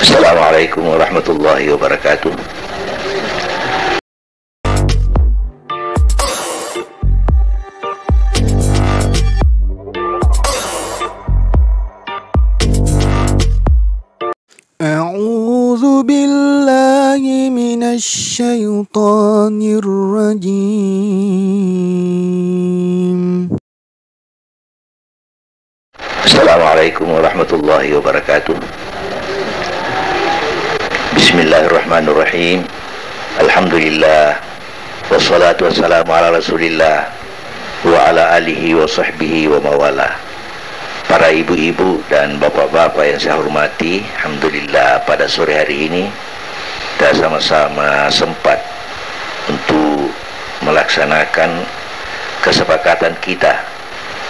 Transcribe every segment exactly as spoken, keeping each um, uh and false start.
Assalamualaikum warahmatullahi wabarakatuh. أعوذ بالله من الشيطان الرجيم. Assalamualaikum warahmatullahi wabarakatuh. Bismillahirrahmanirrahim. Alhamdulillah. Wassalatu wassalamu ala Rasulillah wa ala alihi wa sahbihi wa mawala. Para ibu-ibu dan bapak-bapak yang saya hormati, alhamdulillah, pada sore hari ini kita sama-sama sempat untuk melaksanakan kesepakatan kita,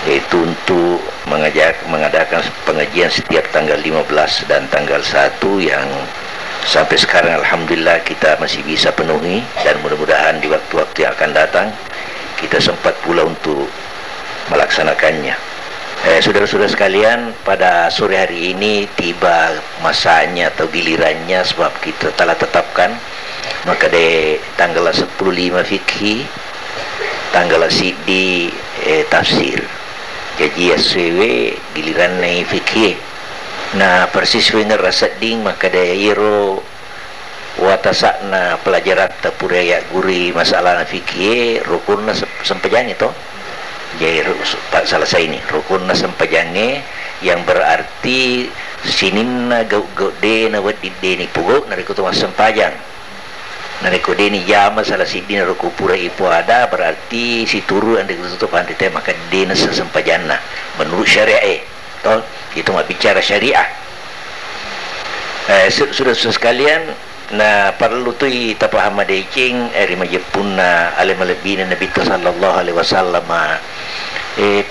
yaitu untuk mengajak, mengadakan pengajian setiap tanggal lima belas dan tanggal satu yang sampai sekarang alhamdulillah kita masih bisa penuhi, dan mudah-mudahan di waktu-waktu yang akan datang kita sempat pula untuk melaksanakannya. Eh, saudara-saudara sekalian, pada sore hari ini tiba masanya atau gilirannya, sebab kita telah tetapkan makkeda tanggal seppulo lima fikhi, tanggal siddi, eh, tafsir. Jaji essoewe giliranna fikhi. Na persis wengerra sedding makkeda iyaro watasa'na pelajaratta pura yagguri masalahna fikih, rukunna se-, sempajangnge to. Jadi ru-, su-, pa-, selesai ini, rukunna sempajangnge, yang berarti sininna gau-gau de na wedding de ni pogau narekko to massempajang. Narekko de ni jama salah siddina ruku pura ipoada, berarti situru anre kutu to panrita maka de na sesempajanna menurut syariat e. To, itu mabbicara syariah. Eh, su-, sudah-sudah sekalian, na parellu tui tapaham madeceng, eh, ri majeppunna ale malebbina Nabitta sallallahu alaihi wasallam, eh,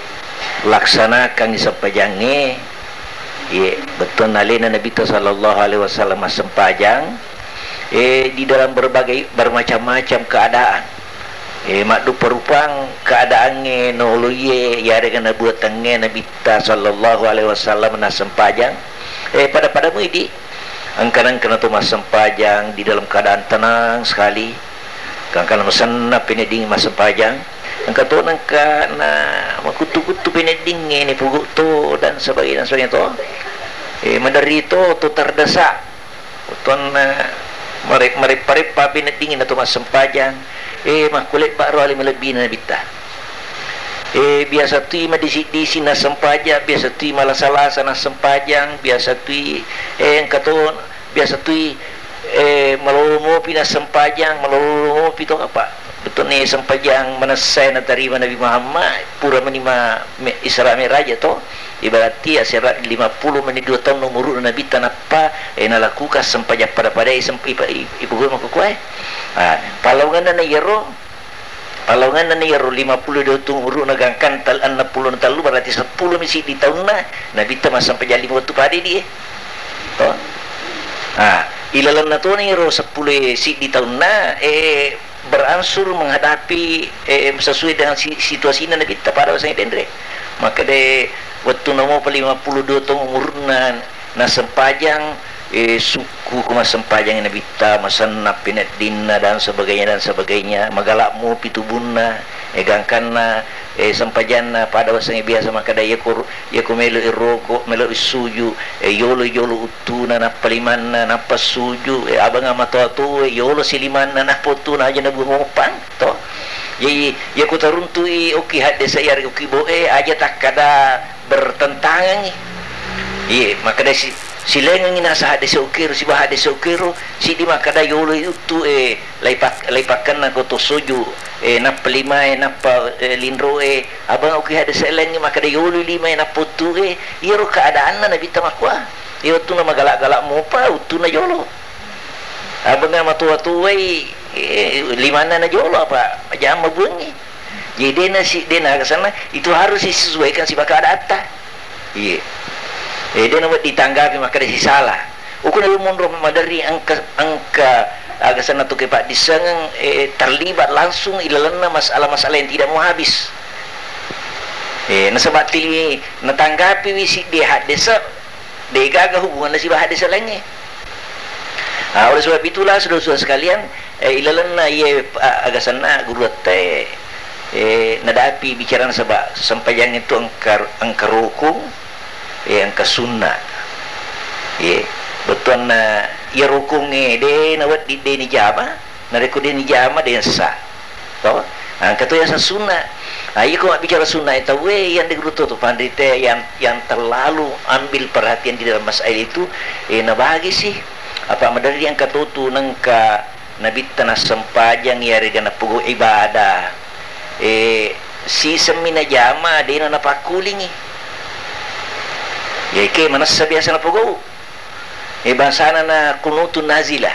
laksanakan sempajangnge, ye, bettuanna alena Nabitta sallallahu alaihi wasallam sempajang, eh, di dalam berbagai, bermacam-macam keadaan. Eh, maddupa-rupang keadaangnge naoloie, yarega nabuatengnge Nabitta sallallahu alaihi wasallam nassempajang. Eh, pada-pada muidi. Engka-engka nato massempajang di dalam keadaan tenang sekali. Engka-engka masenna penedding massempajang. Engka to engka na makuttu-kuttu peneddingnge ni pugu to dan sebagainya, dan sebagainya to. Eh, maderri to, to terdesak. Wettuanna mare-, mareppa-reppa peneddingngi nato massempajang, eh, makkulebba'ro ale malebbina Nabitta. Eh, biasa tui madisi-disi nassempajang, biasa tui malasa-lasa nassempajang, biasa tui, eh, engka to, biasa tui, eh, malolo mopi nassempajang, malolo mopi to apa. Bettuanna sempajang manessai natarima Nabi Muhammad, pura mani ma-, me-, Isra Mi'raj to. Ibaratti asera lima puluh mani dua taung umuru'na Nabitta nappa, eh, nalakukan sempajang pada-padai semp-, ipa-, i-, ipogau makkukkuae. Ah, pallawangenna na iyaro, pallawangenna na iyaro lima puluh dua taung umuru'na gangkan tal-, enneng pulo na tellu, berarti seppulo mi siddi taunna Nabitta massempajang lima wettu pada di, eh. To. Ah, ilalenna tona iyaro seppulo siddi taunna, eh, berangsur menghadapi, eh, sesuai dengan si-, situasina Nabitta pada waseng denre. Makkeda wettunna mopa lima puluh dua taung umurna nassempajang, eh, sukku ko massempajang Nabitta, masenna peneddinna dan sebagainya, dan sebagainya, magala mopi tubunna, eh, gangkanna, eh, sempajanna pada waseng biasa makkeda, iya ko, iya ko melo i roko, melo i suju, eh, yolo, yolo uttuna, nappa limanna, nappa suju, eh, abang matoa-toa, eh, yolo si limanna, nappa uttuna, aja nabuang moppang, to. Jadi, iya ku taruntu'i okki haddesa, iya okki bo'e, aja takkada bertentangan. Iya, makkada si-, silengengi nasa haddesa okki ro, siba haddesa okki ro, sidi makkada yolo uttu, eh, lai pak-, lai pakkenna ko to suju, eh, nappa limae, nappa, eh, linroe, abang okki haddesa lengi makkada yolo limae, nappa uttu, eh, iyaro keadaanna Nabitta makkua. Iya wettunna magala-gala mopa, uttuna jolo. Abengnga matoa-toai, eh, limanna na jolo apa jamma buangngi. Jadi dena si, dena kesana, itu harus disesuaikan sibawa keadaanta. Iya. Eh, dena wedding ditanggapi makkeda sisala. Uku na lu monro maderri engka, engka aga sana tu kepaddissengeng, eh, terlibat langsung ilalenna masalah-masalah yang tidak mau habis. Eh, nasaba tili natanggapi wi siddi haddesa, degaga hubunganna sibawa haddesa laingnge. Ah, oleh sebab itulah, saudara-saudara sekalian, eh, ilalenna iye, ah, agasanna guru atta e, eh, nadapi bicarana, saba sempajangnge tu engka, engka rukung, eh, engka sunna. Ye, bettuanna iya rukungnge de nawedding de nijama, narekko de nijama de sah. To? Engka to yaseng sunna. Ah, iyako mabbicara sunna e tauwe, yang di guru to, to panrita yang, yang terlalu ambil perhatian di dalam masalah itu, eh, nabagi sih. Apa maderri engka to tu nengka nabitta nassempajang, iyarega napogau ibadah. Eh, sisemmi najama, dena napakkulingi. Yake manessa biasa napogau. Eh, bangsana na kunutun nazilah.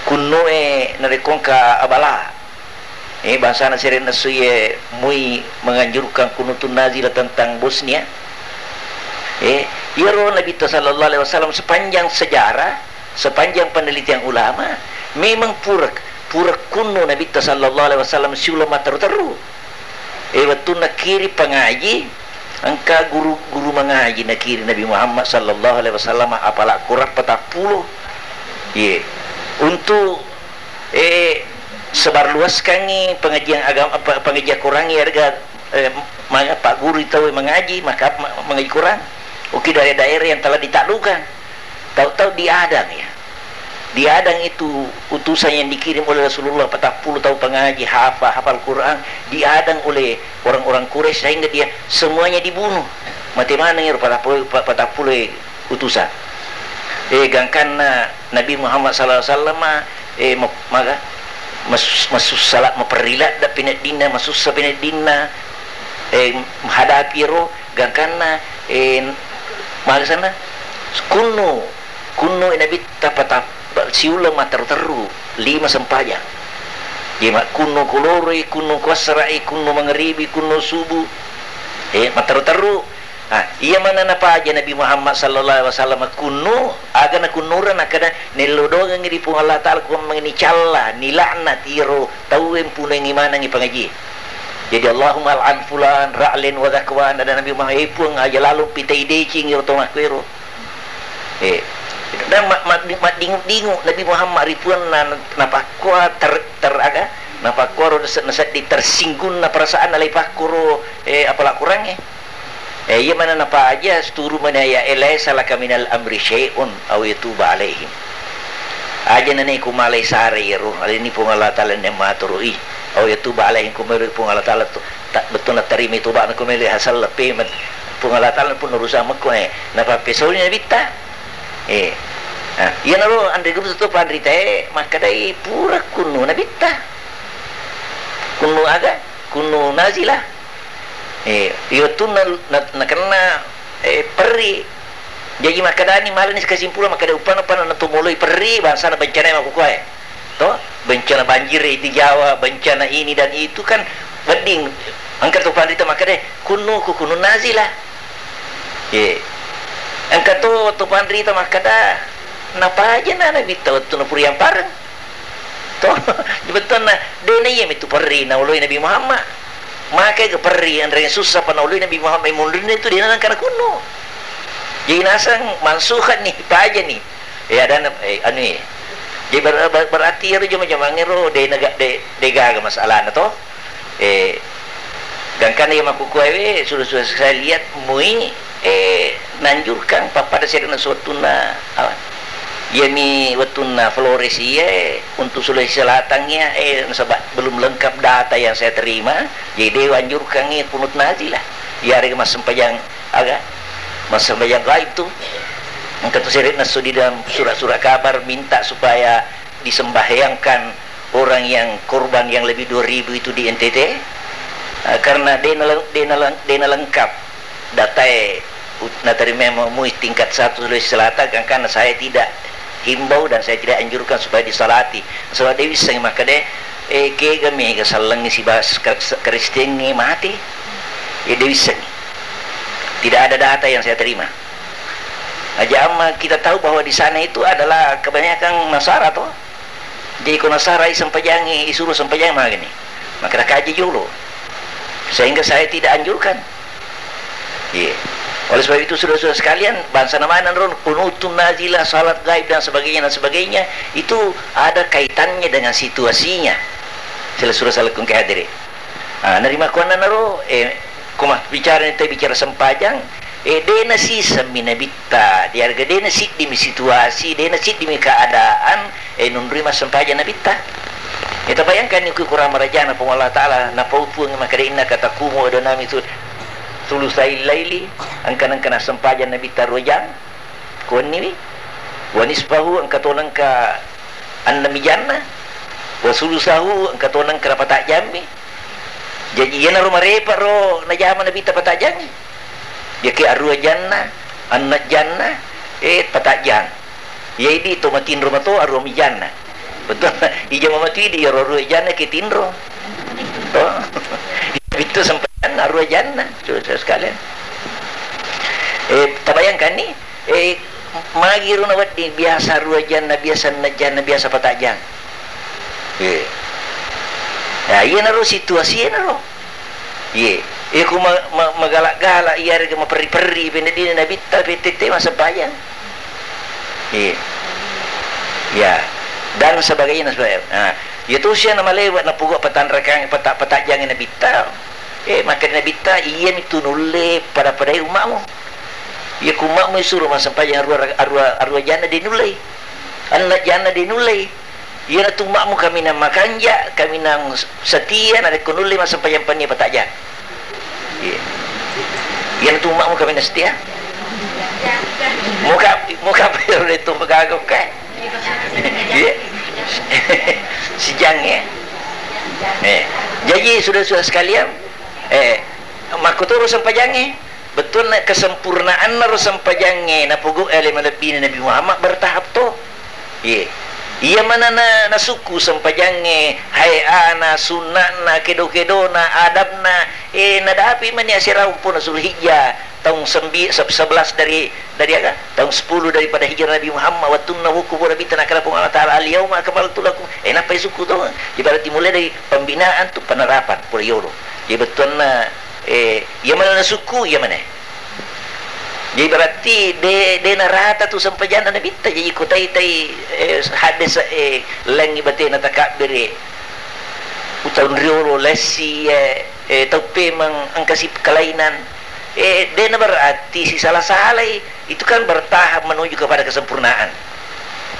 Kunnu e narekko engka abala. Eh, bangsana serenna suye mui menganjurkan kunutun nazilah tentang Bosnia. Eh, iyaro Nabitta sallallahu alaihi wasallam sepanjang sejarah, sepanjang penelitian ulama, memang pura, pura kunnu Nabitta sallallahu alaihi wasallam siuleng matteru-teru. Eh, wettunna kiring pangaji, engka guru, guru mangaji nakiring Nabi Muhammad sallallahu alaihi wasallam, apala Quran patappulo. Ye. Untuk, eh, sebarluaskangngi pengajian agama, pe-, pengajian Quran, iyarega, eh, ma-, pagguru tau mangaji, maka ma-, mangaji Quran. Oke, daerah-daerah yang telah ditaklukkan. Tahu-tahu diadang, ya. Diadang itu utusan yang dikirim oleh Rasulullah, patappulo tau pengaji, hafal, hafal Quran, diadang oleh orang-orang Quraisy sehingga dia semuanya dibunuh. Mate maneng iro patappulo, pa-, patappulo utusan. Eh, gangkanna Nabi Muhammad sallallahu alaihi wasallam, eh, ma-, maga, mas-, masussa la-, maperri ladde peneddinna, masussa peneddinna, eh, hadapi ro, gangkanna, eh, maga sana, kunnu, kunnu e Nabitta patap-, siuleng matteru-teru, lima sempajang. Jadi, ma-, kunnu ko loroi, kunnu ko assara'i, kunnu mangaribi, kunnu subuh. Eh, matteru-teru. Ah, iya mana napaja Nabi Muhammad sallallahu alaihi wasallam kunnu, aga nakunnureng, nakkeda, nello dongengngi ri Puang Allah Taala, kuammengngi nicalla, nilaknat iro tauwe mpunengngi manengngi pangaji. Jadi, Allahumma al'an fulan, ra'len wa zakwan, ada Nabi Muhammad, eh, Puang, aja lalung pitai deceng iro to makkuero. Eh, dan ma-, ma-, maddingu-dingu Nabi Muhammad ri Puang na-, napakkua ter-, ter-, aga? Napakkua ro nase-, nasedding tersinggunna perasaanna lai pakkuro, eh, apala Qurangnge. Eh, iya mana napaja, seturu mana ya, eh, laisa laka minal amri syai'un au yatuba alaihim. Aja nane ku malai sare iyaro, alani Puang Allah Taala ne maturui. Au yatuba alaihim, ku melo Puang Allah Taala tu, ta-, bettuanna tarimi tobana, ku melo hasal lepe met-, Puang Allah Taala pun urusan mekko, eh. Napappesoni Nabitta. Eh. Ah, iyanaro anre guru to panrita e, makkedai pura kunnu Nabitta. Kunnu aga? Kunnu nazilah. Eh, iwettunna na-, nakenna, eh, perri. Jaji makkedani, malani kesimpulan, makkeda upana-upana natumoloi perri, bangsana bencana makkukkuae. To, bencana banjir di Jawa, bencana ini dan itu kan wedding. Engka to panrita makkeda, kunnu ku kunnu nazilah. Ye. Engka to, to panrita makkeda, napaja na Nabitta wettunna puriang pareng. To, bettuanna, dena iya mitu perri naoloi Nabi Muhammad. Maka ke perri, anreng sussa pa naoloi Nabi Muhammad, munrinna itu dena nangkana kunnu. Jadi nasang mansuhan nih, paja nih. Eh, ada na-, eh, anu, eh. Jadi ber-, ber-, berarti iyaro jama-jamangngero de naga-, de, de gaga masalahna to. Eh, gangkanna iya makkukkuae we, sudah, sudah saya lihat mui, eh, nanjurkan pappada sedana suwettunna, apa? Iyami wettunna Flores iya, eh, untuk Sulawesi Selatan iya, eh, nasaba belum lengkap data yang saya terima, jadi dewa anjurkan iya kunut nazilah. Iyarega massempajang aga? Massempajang gaib tu. Engka tu seretna so di dalam surat-surat kabar minta supaya disembahayangkan orang yang korban yang lebih dua ribu itu di N T T, eh, karena dena leng-, dena leng-, dena lengkap datae ut-, naterima mui tingkat satu Sulawesi Selatan, karena saya tidak himbau dan saya tidak anjurkan supaya disalati. Sebab de wissengngi makkeda, eh, kega mega sallengngi sibas-, ke-, Kristengnge mati. Ya, de wissengngi. Tidak ada data yang saya terima. Aja amma kita tahu bahwa di sana itu adalah kebanyakan Nasara, toh. Jadi, ko Nasara i sempajangi, isuruh sempajang magani. Maka kaji jolo. Sehingga saya tidak anjurkan. Iya. Oleh sebab itu, saudara-saudara sekalian, bangsa namana ro kunutun nazila, salat gaib, dan sebagainya, dan sebagainya, itu ada kaitannya dengan situasinya. Sila surah salakun ke hadiri. Ah, narimakkuannanaro, eh, ko mabbicara ni, bicara sempajang, eh, de' nasisemmi nabitta, diarega de' nasiddimi situasi, de' nasiddimi keadaan, eh, nunrui massempajang nabitta. Eh, tabayangkanni ku Quran marajana Puang Allah Ta'ala, napau Puang makkeda, "Innaka taqumu adna min thulutsai laili," engka nengka nassempajang nabitta ruajang, kuwenniwi, "wa nisfahu," engka to nengka enneng janna, "wa thulutsahu," engka to nengka napatajjammi. Jaji, iyanaro marepa' ro najama nabitta patajjangnge. Yake arua janna, enneng janna, eh, patajjang. Iya idi to matinro mato arua mi janna. Betul. Ija mamatu idi iyaro arua janna ke tinro. To. Itu sempajang arua janna, saudara sekalian. Eh, tabayangkanni, eh, magi ro nawedding biasa arua janna, biasa enneng janna, biasa patajjang. Eh. Ya, iyanaro situasi iyanaro. Iye. Iya, ku ma-, ma-, magala-gala, iyarega maperri-perri, pende dina nabitta, P T T, massempajang. Iye. Ya. Dan sebagainya, dan sebagainya. Nah, iya tu sia namalewa, napogau patanrakang, pata-, patajjangi nabitta. Eh, makkeda nabitta, "Iyami tu nulle pada-padai umma'mu." Iya, ku umma'mu isuro massempajang arua, arua, arua janna de' nullei. Enneng janna de' nullei. Iyanatu umma'mu kaminang makanja', kaminang setia, narekko nulle massempajang penni patajjang. Iya. Iyanatu umma'mu kaminang setia. Muka, muka pada itu pegawai kok, eh? Iya. Sijang, ya. Eh. Jadi, saudara-saudara sekalian, eh, makkutoro sempajangnge, bettuanna kesempurnaanna ro sempajangnge napogau ale malebbina Nabi Muhammad bertahap to. Iye. Iya mana na, nasukku sempajangnge, hae'ana, sunna'na, kedo-kedona, adabna, eh, nadapi mani asera umpuna Zulhijjah, taung sembi-, se-, sebelas dari, dari aga? Taung sepuluh daripada hijrah Nabi Muhammad, wettunna wukku pura bita nakala Puang Allah Ta'ala, "Al-yauma akmaltu lakum." Eh, nappai sukku to? Ibarat mulai dari pembinaan tu penerapan, pura yolo. Iya bettuanna, eh, iya mana nasukku, iya mana. Jadi berarti de, de narata tu sempajanna nabitta. Jadi ko tai-tai, eh, hadis, eh, lengngi batena takabbere, utaung riolo lessi, eh, eh, tau pemeng engkasi kelainan, eh, de na berarti sisala-salai. Itu kan bertahap menuju kepada kesempurnaan.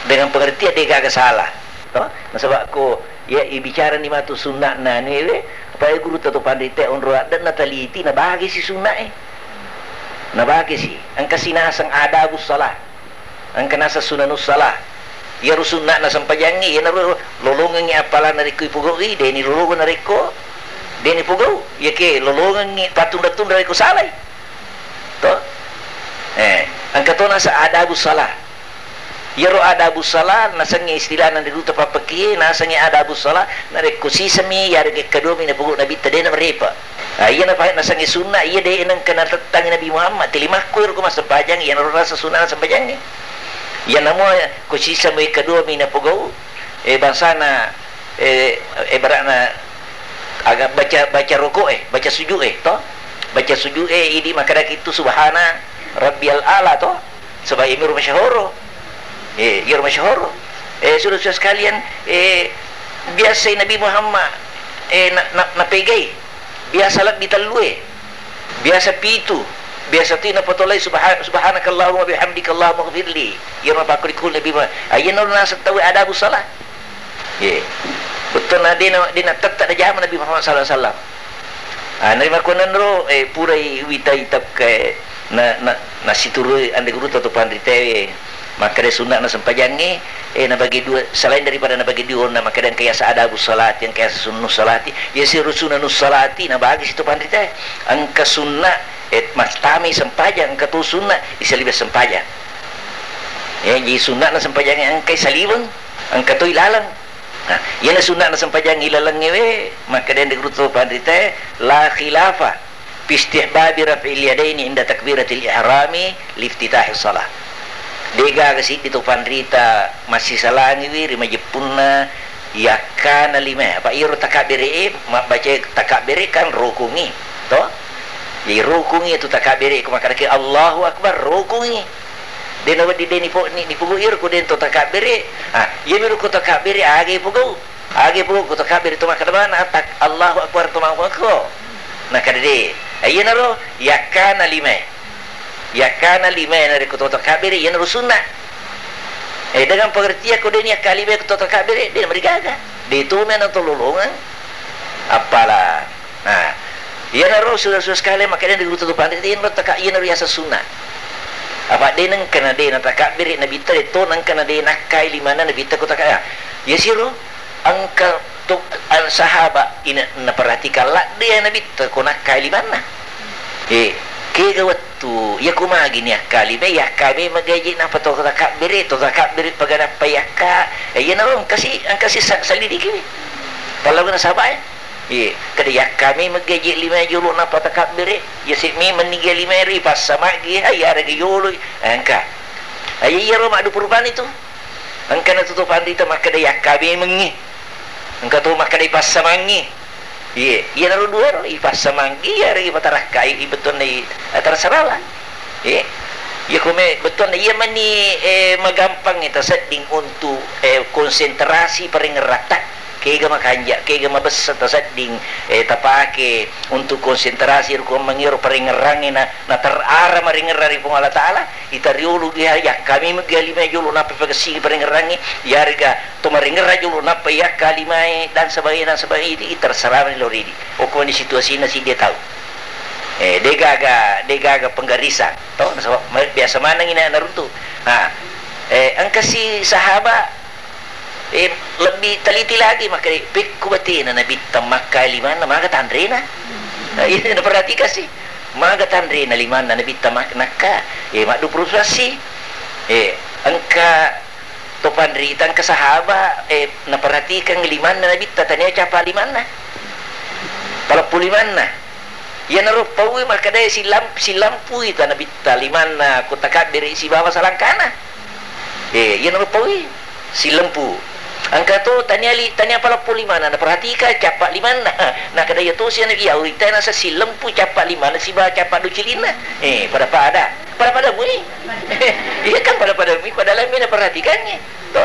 Dengan pengertian de gaga salah. Toh? Nasaba ko Iya, ibicara ni matu sunna'na anu ewe, apa e gurutta to panrita onro ladde' nataliti, nabagesi sunna'e. Nabagesi, engka sinaseng adabus shalah. Engka naseng sunanus shalah. Iyaro sunna'na sempajangnge, iyanaro lolongengngi appalanna rekko ipogau'i, deni lolongeng narekko deni pogau. Iyake lolongengngi pattunra-tunra rekko salai. To? Eh, engka to naseng adabus shalah. Iyaro adabus shalah nasengnge istilahna ri duta pappekie, nasengnge adabus shalah, narekko sisami yarega kaduami napogau nabitta de namarepa. Ah, iya napa-, nasengnge sunna, iya de nengka natettangi Nabi Muhammad, telimakku ero ko massempajang, iyanaro rasa sunna nasempajangnge. Iya namo ko sisami kaduami napogau, eh, bangsana, eh, ibaratna aga baca, baca roko e, baca sujud e, to? Baca sujud e, idi makkadaki tu subhana rabbiyal a'la, to? Saba iyaro masyahoro. Eh, iyaro masyahoro. Eh, sudah-sudah sekalian, eh, biasa Nabi Muhammad, eh, na, na, napegai. Biasa lebbi tellue. Biasa pitu. Biasa tu napatolai subhan-, subhanakallahumma bihamdika Allahumma ghfirli. Iyaro mapakkulikul Nabi Muhammad. Ayyana naseng tau adabu salat. Ye. Bettuanna de na, de na tette najama Nabi Muhammad sallallahu alaihi wasallam. Ah, narimakkuannanro, eh, purai witai tapke na, na, nasiturui ande gurutta to panritae, makkeda sunna'na sempajangnge, eh, nabagi dua, selain daripada nabagi dua onna, makkeda engka yaseng adabus salati, engka yaseng sunnus salati, yaseng sunanus salati, nabagi situ panritae. Engka sunna, eh, mastamai sempajang, engka to sunna, isaliweng sempajang. Eh, jadi sunna'na sempajangnge engkai saliweng, engka toi laleng. Nah, iyana sunna'na sempajangnge ilalengnge we, makkeda ande gurutta to panritae, la khilafa fi istihbabi raf'il yadaini inda takbiratil ihrami liftitahis shalah. De gaga siddi to panrita massisalangiwi ri majeppunna yakkana lima. Apa iyaro takabbere e, mabbaca takabbere kan rokongi, to? Jadi rukungngi tu takabbere ko makkedaki Allahu Akbar, rukungngi. De' nawedding de' nipo-, ni-, nipogau iyaro ko de' to takabbere. Ah, iyami ro ko takabbere aga ipogau. Aga ipogau ko takabbere to makkeda bana, tak-, Allahu Akbar to mangko. Nakkeda de'. Eh, iyanaro yakkana limae. Yakkana limae narekko to takabbere iyanaro sunna. Eh, dengan pengertian ko de' ni yakka limae ko to takabbere, de' namarigaga. De' to mena to lolongang. Appala. Nah, iyanaro sudah-sudah sekali makkeda di rutu panrita iyanaro taka-, iyanaro yaseng sunna. Apa de' nengkana de' natakabbere Nabitta, de' to nengkana de' nakkai limanna Nabitta ko taka-, ya. Yasiro engka to, an-, sahaba ina-, naperhatikan ladde Nabitta ko nakkai limanna. Eh, kega wettu, iya ko magi ni yakka lima, yakka memeng gaji napa to takabbere, to takabbere paga nappa yakka. Eh, iyanaro engkasi, engkasi sa-, salidiki. Pallaguna sahaba e. Iye, kada yakka memeng gaji lima jolo nappa takabbere. Iya se memeng niga lima ri passa magi, ha, iyarega yolo. Eh, engka. Ayo iyaro maddupa rupani tu. Engkana tu to panrita makkeda yakka memengngi. Engka to makkeda ipassamangngi. Iye, iyanaro dua ro, ipassamangngi, iyarega ipatarakkai, i bettuanna i, eh, terserahlah. Iye. Iya kome bettuanna iya mani, eh, magampang tasedding untuk, eh, konsentrasi parengerratta. Kega makanja, kega mabessa tasedding, eh, tapake untuk konsentrasi rukuang mangiro parengerrangnge na, na terarah marengerra ri Puang Allah Taala. Ita riolo giha yakka memeng giha lima jolo nappa pakessigi parengerrangnge, iyarega to marengerra jolo nappa yakka limae dan sebagainya, dan sebagainya, itu terserah mani lao ridi. Okko ni situasina siddi tau. Eh, degaga, degaga penggarisang. To, nasaba ma-, biasa manengi na naruntu. Ha. Eh, engkasi sahaba Eh, lebbi teliti lagi makkeda, pekko batena Nabitta makkai limanna, maga tanrena? Nah, iya, naperhatikan si. Maga tanrena limanna Nabitta mak-, nakka. Eh, maddupa rupassi. Eh, engka to panrita, engka sahaba, eh, naperhatikan limanna Nabitta, tania capa limanna. Paleppu limanna. Iyanaro paui makkedae silam-, silampui ta Nabitta limanna ko takabbere sibawa salangkana. Eh, iyanaro paui silempu. Engka to tania li-, tania paleppu limanna, naperhatika cappa limanna. Nakkeda iya tosi Nabi, iya uwita nasa silempu cappa limanna sibawa cappa ducilinna. Eh, pada-pada. Pada-pada mui. Iya kan pada-pada mui, padahal mi naperhatikangngi. To.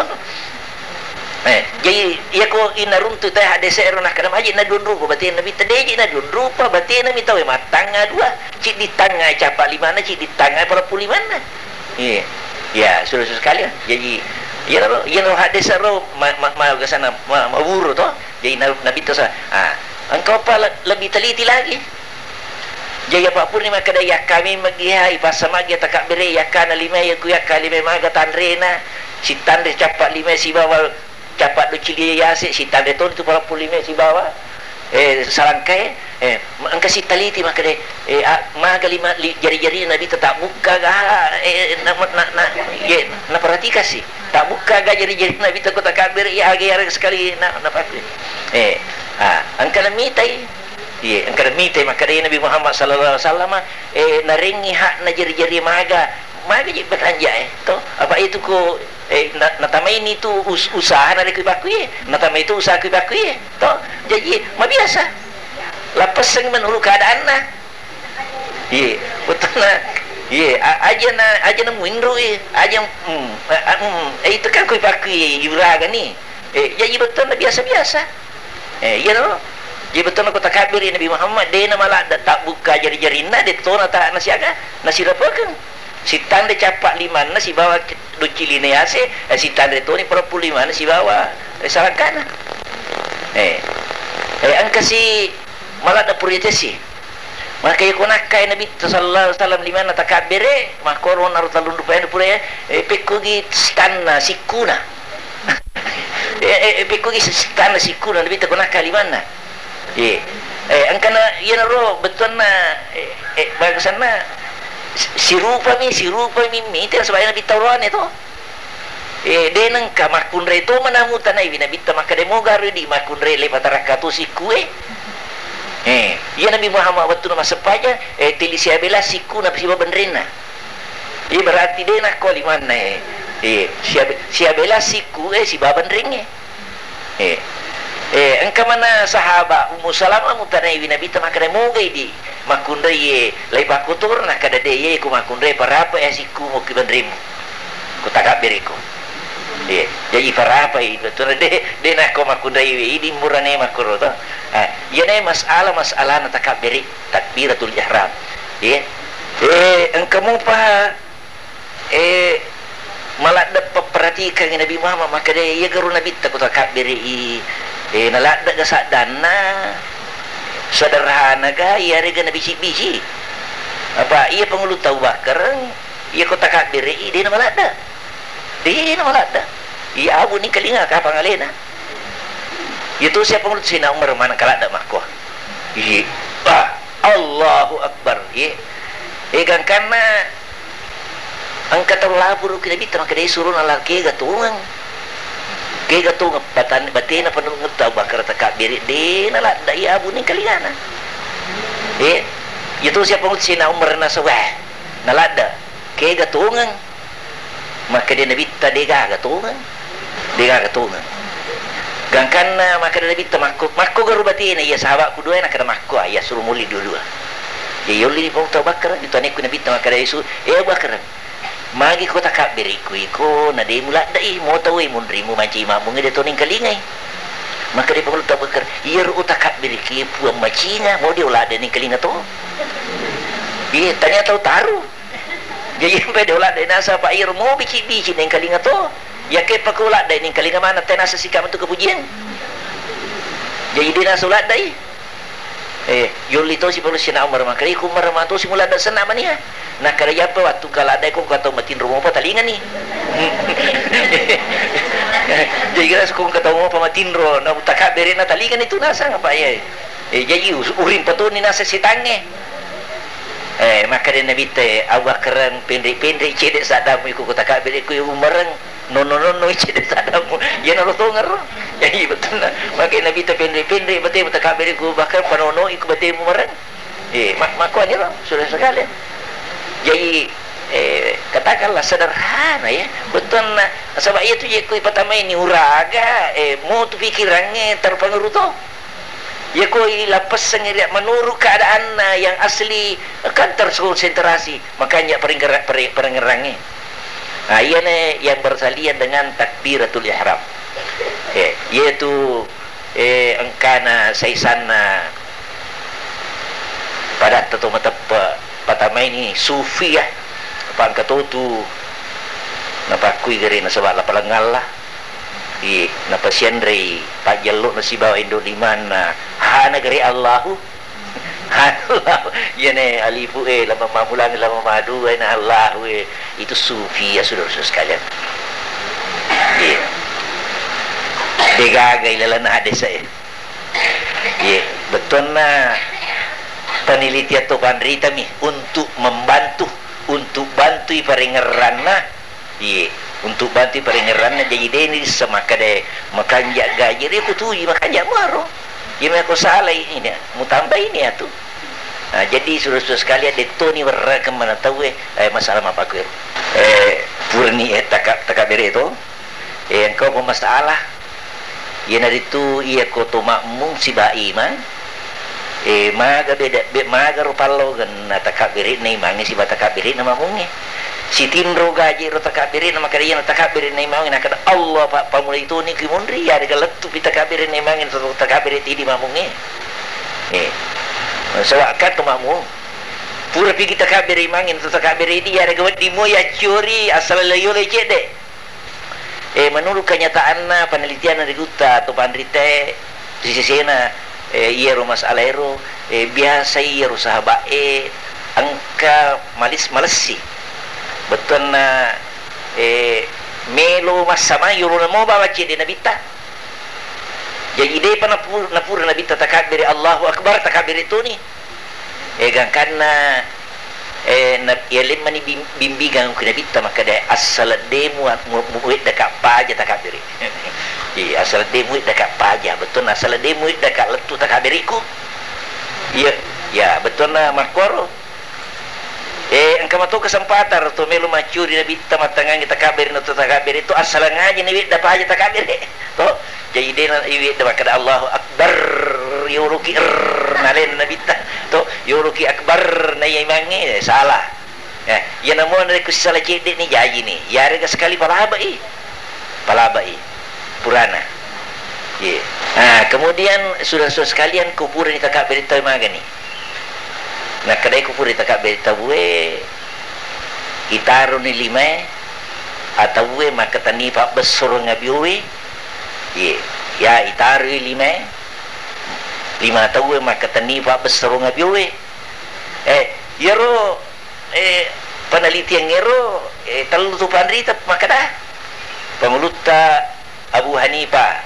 Eh, jadi iya ko inaruntu tae hadese ero nakkeda maji na duanrupa batena Nabitta, deji na duanrupa batena mi tau e mattangnga dua, ciddi tangnga cappa limanna, ciddi tangnga paleppu limanna. Iya. Ya, sudah sekali. Jadi, iya ro, iya ro hadese ro ma-, ma-, ma-, kesana, ma-, mawuru to. Jadi na-, Nabitta sa, ah, engkau apa le-, lebih teliti lagi. Jaji apa purani makkeda yakka memeng giha, ipassamaggi takabbere, yakkana lima, iya ku yakka lima maga tanrena, sitanre cappa lima sibawa cappa ducili yase, sitanre toni tu paleppu lima sibawa, eh, salangkae, eh, ma-, engka sittaliti makkeda, eh, a-, maga lima li-, jari-jari Nabitta tabbukka ga, eh, na, na, na, ye, naperhatikan si, tabbukka ga jari-jari Nabitta ko takabbere, iya aga iyarega sekali na, na, eh, ah, engka namitai. Iye, engka mitai makkeda Nabi Muhammad sallallahu alaihi wasallam, eh, narengngi hakna jari-jari maga, maga ji batanja e, to? Apa itu ko, eh, na-, natamaini tu us-, usaha narekko ipakkuye, natamai tu usaha ko ipakkuye, to? Jaji, mabiasa. Lappessengngi menurut keadaanna. Iye, bettuanna. Iye, a-, aja na, aja na muinrui, aja, mm, a-, a-, mm, eh, itu kan ko ipakkuye, uraga ni. Eh, jaji bettuanna biasa-biasa. Eh, iya no. Jadi bettuanna ko takabbiri Nabi Muhammad, de na maladda tabbukka jari-jarinna, de tona ta nasiaga, nasirapekeng. Sitanre cappa limanna sibawa duccilinna yase, eh, sitanre toni paleppu limanna sibawa, eh, salangkana. Eh, eh, engkasi maladda pura tesi. Maka iya ko nakkai Nabitta sallallahu alaihi wasallam limanna takabbere, makkoro naro tellung rupae pura, eh, pekkogi sitanna sikkuna. Eh, eh, eh, pekkogi sitanna sikkuna Nabitta ko nakkai limanna. Iya. Eh, engkana iyanaro bettuanna, eh, eh, bangsanna si-, sirupami, sirupami mita sebagainya Nabitta oroane to. Eh, de nengka makkunrai to manamu tanaiwi Nabitta makkeda moga ro di makkunrai le patarakka to sikkue. Eh, iya Nabi Muhammad wettunna massempajang, eh, tili siabela sikkuna sibawa benrenna. Iya berarti de nakko limanna, eh. Eh, siabe-, siabela sikkue sibawa benrengnge. Eh. Eh, engka mana sahaba Ummu Salamah mutanaiwi Nabitta makkeda mogai di makkunrai ye, lai pakkotor, nakkeda de, ye ko makkunrai parapa e asikku mokki benrimu. Ko takabbereko. Ye, jaji parapai, bettuanna de, de nakko makkunrai we, idi murane makkoro to. Ah, iyane masalah-masalahna takabbere, takbiratul ihram. Ye. Eh, engka mupa Eh, maladde' papparatikangngi Nabi Muhammad, makkeda, "Iya garo Nabitta ko takabbere i, eh, naladde' ga saddanna, sederhana ga, iyarega nabisi-bisi." Apa iya pangulutta Abu Bakar, iya ko takabbere i, de' namaladde'. De' namaladde'. Iya abu ningkalinga kapang alena. Iya tu siapa pangulutta Sayyidina Umar maneng kaladde' makko. Iya. Ah, Allahu Akbar. Iya. Eh, gangkanna engka tau laporo ki Nabitta, makkeda, "Surona la kega tongeng. Kega tongeng batan-, batena panungetta Abu Bakar takabbere, de' naladde' iya abu ningkalingana." Eh, iya tu siapa pangulutta Sayyidina Umar nasa, "Wah, naladde'. Kega tongeng." Makkeda Nabitta, "De' gaga tongeng. De' gaga tongeng." Gangkanna makkeda Nabitta, "Makko, makko garo batena iya sahabakku dua e?" Nakkeda, "Makko, ah, iya suro molli dua-dua." Iya, yollini pangulutta Abu Bakar, ituanekku Nabitta makkeda, "Isu, eh, Abu Bakar, magi ko takabbere ko iko, na de' muladde' i, mo tau e munrimu mancaji makmungnge de' to ningkalingai." Makkeda pangulutta Abu Bakar, "Iyaro utakabbereki Puang macinga, mo de' uladde' ningkalinga to." Iya, tania tau taru. Jaji, ampe de' uladde' nasaba iyaro mo bici-bici nengkalinga to. Yakke pako uladde' nengkalinga maneng, tenasa sika metu kepujian. Jaji, de' nasa uladde' i. Eh, yolli tosi pangulutta Sayyidina Umar, makkeda, "Ko Umar, matosi muladde' senna mania." Nakkeda, "Iyapa wattu kaladde' ko engka tau matinro mopa talingani." Jaji, kira ko engka tau mopa matinro, na utakabbere na talingani tu nasang apa iya. Eh, jaji us-, uring patoni naseng setangnge. Eh, makkeda Nabitta, "Abu Bakar, penre-penre cede' saddamu iko ko takabbere ko Umar, nonno-nonno cede' saddamu." Iyanaro tongeng ro. Jaji bettuanna, makkeda Nabitta, "Penre-penre batemu takabbere ko Abu Bakar, panono iko batemu Umar." Eh, ma-, makkuaniro, saudara sekalian. Jaji, eh, katakanlah sederhana ya. Bettuanna, nasaba iya tu je ko ipatamaini uraga, eh, mo tu pikirangnge terpengaruh to. Yako ilappessengngi ri menurut keadaanna yang asli, kan terkonsentrasi, makanya peringkera-, peri-, perengerangnge. Nah, iyana yang bersalian dengan takbiratul ihram. Eh, yaitu, eh, engkana saisanna padatta to mateppe' patamaini sufi ya, apa engka totu napakkui gare nasaba' lapalengngalla. Iye, napasianrei pajjello'na sibawa indo' limanna. Hana gare Allahu. Allahu. Iyane alifu e, lama mammulangi, lama madua e, na Allahu e. Itu sufi ya, saudara-saudara sekalian. Iye. Degaga ilalenna hadis e. Iye, bettuanna penelitian to panritami untuk membantu, untuk bantui parengngeranna. Iye, untuk bantui parengngeranna, jaji deni semakkeda makanja' gaji, ri kutuji makanja' muaro. Iye, meko salai ini, mutambai ini atu. Nah, jadi saudara-saudara sekalian, dettoni werrekeng mana tauwe, eh, masalah mapakkuero. Eh, purani, eh, taka-, takabbere to. Eh, engka pa masalah. Iyanaritu iya ko to makmum siba imang, eh, maga beda, be-, maga ro pallawangenna takabbere'na imangnge siba takabbere'na makmungnge. Sitinro gaji ro takabbere'na, makkeda iyana takabbere'na imangnge, nakkeda, "Allah, pa-, pammulai toni ki munri, iyarega lettupi takabbere'na imangnge, to takabbere' tidi makmungnge." Eh. Saba' kan to makmum. Pura pigi takabbere' imangnge, to takabbere' idi, iyarega wedding moi acciori, asal leyolai cedde'. Eh, menurut kenyataanna, penelitianna ri gutta atau panritae, ri sesena, eh, iyaro masalah ero, eh, biasa iyaro sahaba'e engka malis-, malessi. Bettuanna, eh, melo massamai yolona mo bawang cedde' Nabitta. Jaji depa napu-, napura Nabitta takabbere' Allahu Akbar, takabbere' toni. Eh, gangkanna, eh, na-, yalemmani bim-, bimbingang ku Nabitta makkeda, "Assaledde mu-, mu-, muweddaka paja takabbere'." Iya, "Assaledde muweddaka paja." Bettuanna, "Assaledde muweddaka lettu takabbere'ku." Iya, ya, bettuanna makkuaro. Eh, engka mato kesempatan ro to melo maccuri Nabitta mattangangi takabbere' na to takabbere' to, assalengngaji ni wedda paja takabbere'. To, jaji dena iwedda makkeda Allahu Akbar. yoloki er, nalena nabitta to, yoloki akbar, na iya imangnge, eh, salah. Eh, iya namo narekko sisala cedde ni jaji ni, yarega sekali palabai. Palabai. Purana. Iya. Ah, kemudian sudah-sudah sekalian, kupurani takabbere tau magani. Nakkedai kupurani takabbere tauwe, itaroni limae, atauwe makkatenni pabbessorong abiowe. Iya. Ya, itaroi limae. Lima tauwe makkatenni pabbessorong abiowe. Eh, iyaro, eh, penelitian ero, eh, tellu tu panrita makkeda, pangulutta Abu Hanifah,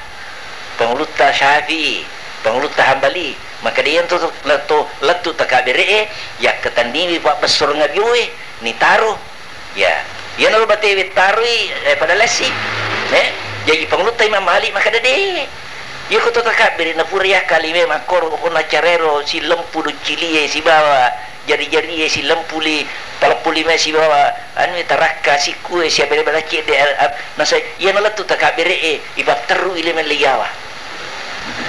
pangulutta Syafi'i, pangulutta Hambali, makkeda iyatu lettu, lettu takabbere'e, yakkatenniwi pabbessorong abiowe, nitaro. Ya, iyanaro batewe taroi, eh, pada lessi. Eh, jaji pangulutta Imam Malik makkeda de. Iya ko to takabbere napura yakka lime makkoro ko nacarero silempu duccilie sibawa jari-jarie silempuli paleppu lime sibawa anu tarakka sikkue siabere-bere cedde, eh, eh, nasa iyana lettu takabbere'e ipatterru ile melli yawa.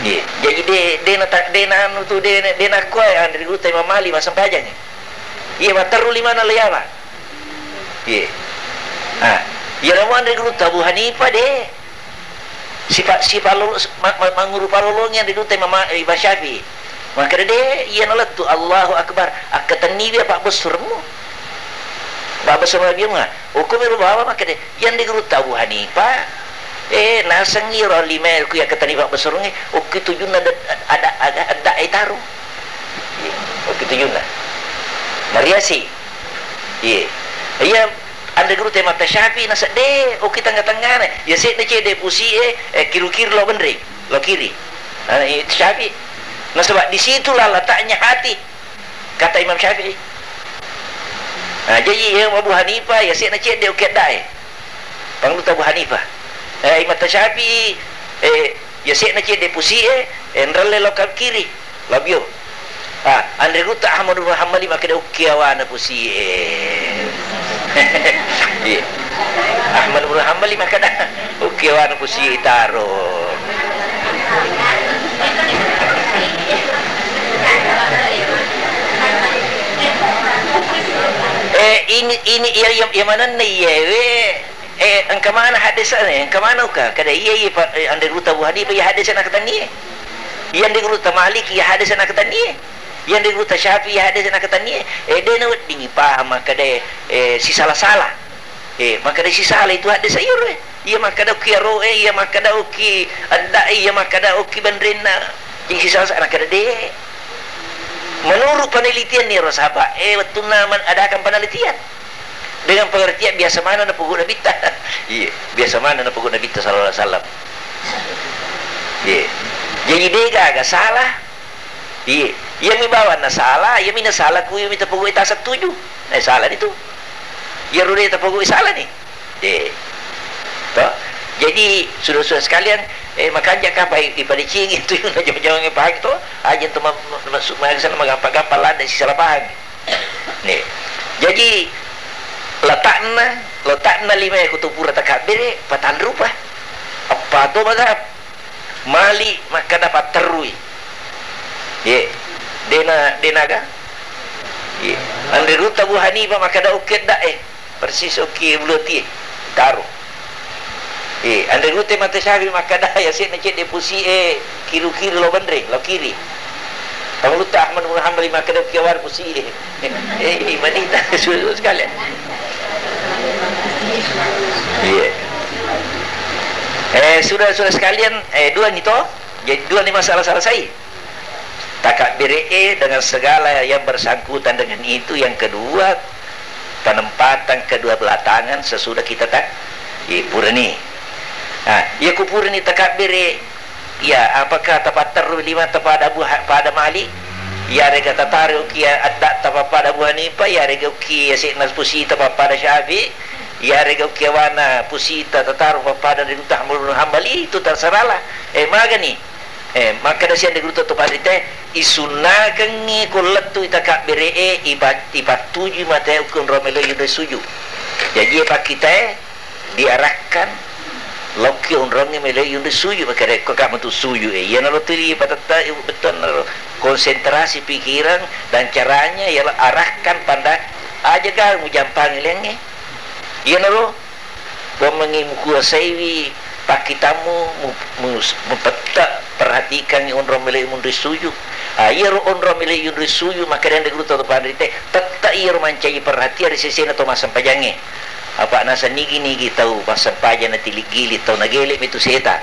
Iya, jaji de, de na ta-, de na anu tu de, de nakkoe anre gurutta Imam Malik massempajang. Iya, matterru limanna le yawa. Iya. Ah, iya namo anre gurutta Abu Hanifah de. Sipa-, sipalolo-, ma-, ma-, manguru palolongi anre gurutta Imam Ma-, Imam Syafi'i. Makkeda de, iya nalettu Allahu Akbar. Akkatenniwi apa bessurmu. Apa bessurmu Nabi Muhammad. Hukum ero bawa makkeda, iya anre gurutta Abu Hanifah. Eh, nasengngi ro lima ku yakkatenni apa bessurungi. Okki tujunna ada, ada, ada, ada etaru. Iya, okki tujunna. Mariasi. Iya. Iya, anre gurutta Imam Syafi'i nasedde, okki tengah-tengahna. Iya sedde cedde pusi'e, eh, kiru-kiru lo benre, lo kiri. Ah, itu Syafi'i. Nasaba di situlah letaknya hati, kata Imam Syafi'i. Nah, jadi iya Abu Hanifah, iya sedde cedde okki addae. Pangulutta Abu Hanifah. Eh, Imam Syafi'i, eh, iya sedde cedde pusi'e, eh, nralle lo kiri. Labio. Ah, anre gurutta Ahmad bin Hambali makkeda okki awana pusi'e. Iya. Ahmad bin Hambali makkeda okki awana pusi'e taro. Eh, ini, ini iya, iya, iya manenna iyewe. Eh, engka mana hadesana, engka mana uka? Kada iya, iya, pa-, eh, anre gurutta Abu Hanifah, iya hadesa nakkatennie. Iya anre gurutta Malik, iya hadesa nakkatennie. Iya anre gurutta Syafi'i, iya hadesa nakkatennie. Eh, de naweddingi paham makkeda, eh, sisala-sala. Eh, makkeda sisala itu hadesa iyaro, eh. Iya makkeda okki aro, eh, iya makkeda okki adda, eh, iya makkeda okki benrenna. Jadi sisala-sala, nakkeda de. Menurut penelitian ni ro sahabat, eh, wettunna man-, adakan penelitian. Dengan pengertian biasa mana napogau Nabitta. Iya, biasa mana napogau Nabitta sallallahu alaihi wasallam. Iya. Jadi de gaga salah. Iya. Iya mi bawanna salah, iya mi na salah ku iya mi tapogau ta setuju. Eh, salah itu. Iya ro de tapogau salah ni. De. To. Jadi sudah-sudah sekalian, eh, makanja kapa i-, ipadecengi itu yang jauh-jauh paham to. Aja tu ma-, ma-, masuk ma-, sana magampa-gampa lada si salah paham. Nih. Jadi, letakna, letakna lima ku tu pura takabbere, patanrupa. Apa to mazhab? Malik makkeda patterrui. Ye. Dena, denaga? Ye. Anre gurutta Abu Hanifah makkeda okki adda, eh. Persis okki bulu atie, taro. Eh, anre gurutta Imam Syafi'i makkeda, ya, sedna cedde pusi'e, kiru-kiru lo benre, lo kiri. Pangulutta Ahmad bin Hambali makkeda, okki awar pusi'e. Eh, ini manita, sudah sekalian. Iya. Eh, sudah, sudah sekalian, eh, dua ni to. Jadi, dua ni masalah selesai. Takabbere'e dengan segala yang bersangkutan dengan itu. Yang kedua, penempatan kedua belah tangan sesudah kita tak, iya, purani. Nah, iya ku purani takabbere, iya, apakah tapatterru lima tapada Abu Ha-, pada Malik? Iyarega tataru ki adda tapappada Abu Hanifah, iyarega ki yase'na pusi tapappada Syafi'i, iyarega ki awana pusi tataru pappada ri Ahmad bin Hambali, itu terserahlah. Eh, magani. Eh, makkeda siang di gurutta tu panrita, isunnakengngi ko lettu i takabbere'e, ipa-, ipattujui matae okko onrong melo yudo suju. Jaji, pakkitae diarahkan lokki onrongnge melo yunri suju, maka rekko ka metu suju e. Iyanaro tuli patetta bettuanna ro, konsentrasi pikiran dan caranya ialah arahkan pada aja ga mujampangi lengnge. Iyanaro wammengi mukuasaiwi pakkitammu, mu-, mu-, mupetta, perhatikangi onrong melo munri suju. Ah, iyaro onrong melo yunri suju, maka dende guru tau panrite, tetta iyaro mancaji perhatian ri sesena to massempajangnge. Apa naseng nigi-nigi tau massempajang natilik-gilik, tau nagele' mi tu seta.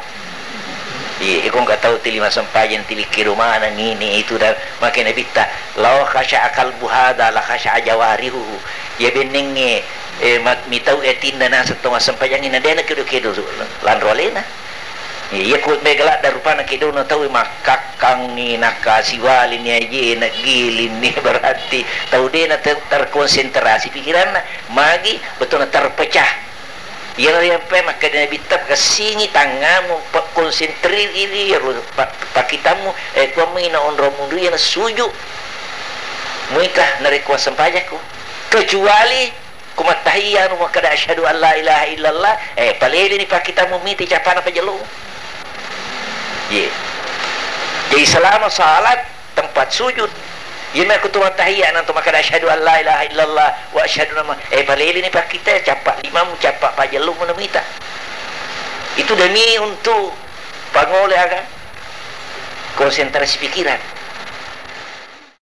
Iya, iko engka tau tili massempajang natilik kedo maneng ini itu dan make nabitta, "Lau khasya'a qalbu hadza la khasya'a jawarihuhu." Iya bennengnge, eh, ma-, mitau atinna naseng tau massempajangnge na de' nakedo-kedo lanro alena. Iya, ko mega ladda rupanna kedona tau makkakkangngi, nakkasiwalini aje, naggilinni, berarti tau de' na ter-, terkonsentrasi pikiranna. Magi bettuanna terpecah. Iyaro yampe makkeda Nabitta, pakessingi tangngamu, pakkonsentriri iyaro pa-, pakkitammu, eh, kuammi na onrong munri iyana suju. Muita narekko wassempajakku. Kecuali ku mattahiyya anu makkeda asyhadu an la ilaha illallah, eh, palelini pakkitammu miti cappana pajellomu. Ye. Jadi selama salat tempat sujud. Iya, mekko tu mattahiyya nanto makkeda asyhadu an la ilaha illallah wa asyhadu nama, eh, palelini pakkita, cappa limamu, cappa pajellomu namita. Itu demi untuk pangole aga? Konsentrasi pikiran.